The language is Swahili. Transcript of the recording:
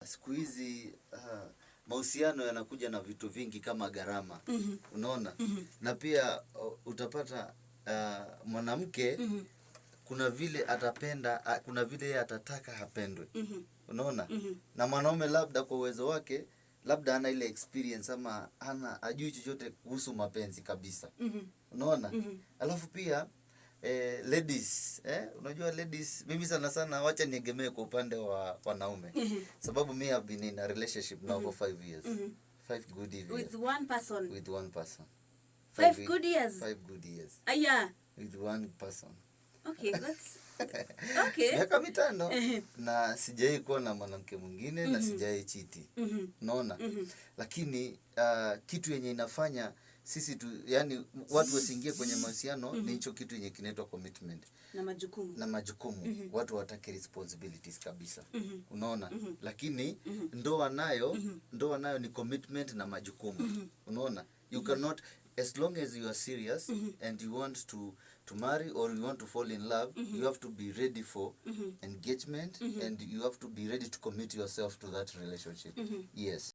Siku hizi mahusiano yanakuja na vitu vingi kama gharama, unaona? Na pia utapata mwanamke kuna vile atapenda, kuna vile yeye atataka apendwe, unaona? Na mwanaume labda kwa uwezo wake labda hana ile experience ama hana ajui chochote kuhusu mapenzi kabisa, unaona? Alafu pia ladies, unajua ladies, mimi sana sana wacha niegemee kwa upande wa wanaume, sababu me have been in a relationship now for 5 years, 5 good years. With one person? With one person. Five good years? 5 good years. Aya. With one person. Okay, that's okay. Miaka 5 na sijai kuwa na mwanamke mwingine na sijai cheat, unaona? Lakini kitu yenye inafanya sisi tu, yani watu wasiingie kwenye mahusiano ni hicho kitu yenye kinaitwa commitment. Na majukumu. Na majukumu. Watu watake responsibilities kabisa, unaona? Lakini ndoa nayo ni commitment na majukumu, unaona? You cannot, as long as you are serious and you want to marry or you want to fall in love, you have to be ready for engagement and you have to be ready to commit yourself to that relationship, yes.